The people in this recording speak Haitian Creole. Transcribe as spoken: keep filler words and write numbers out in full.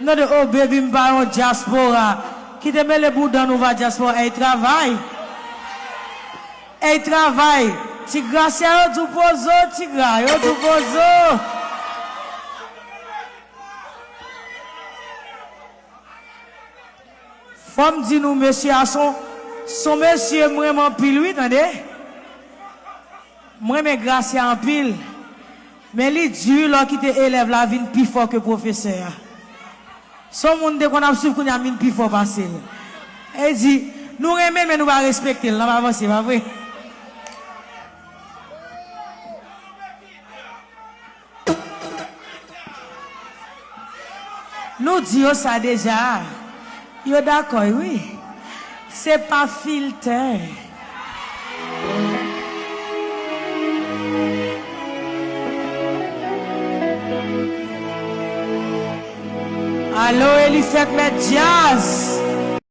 M tande, oh baby, m pa yon dyaspora. Kite mele bouda nou va dyaspora. Ey, travay. Ey, travay. Ti Gracia, yo di w pozo, ti gra, yo di w pozo. Fò m di nou, mesye a son, son mesye m renmen anpil, wi, tande. M renmen Gracia anpil. Men li di wi, lè w kite elèv la vin pi fò ke pwofesè a. Se yon moun te konn ap swiv, kounye a m vin pi fò pase l. E di, nou renmen l, men nou pa respekte l, n ap avanse, pa vre? Nou di yo sa deja. Yo dakò, wi. Se pa filtè. Alo, Elifèt, mèt djaz.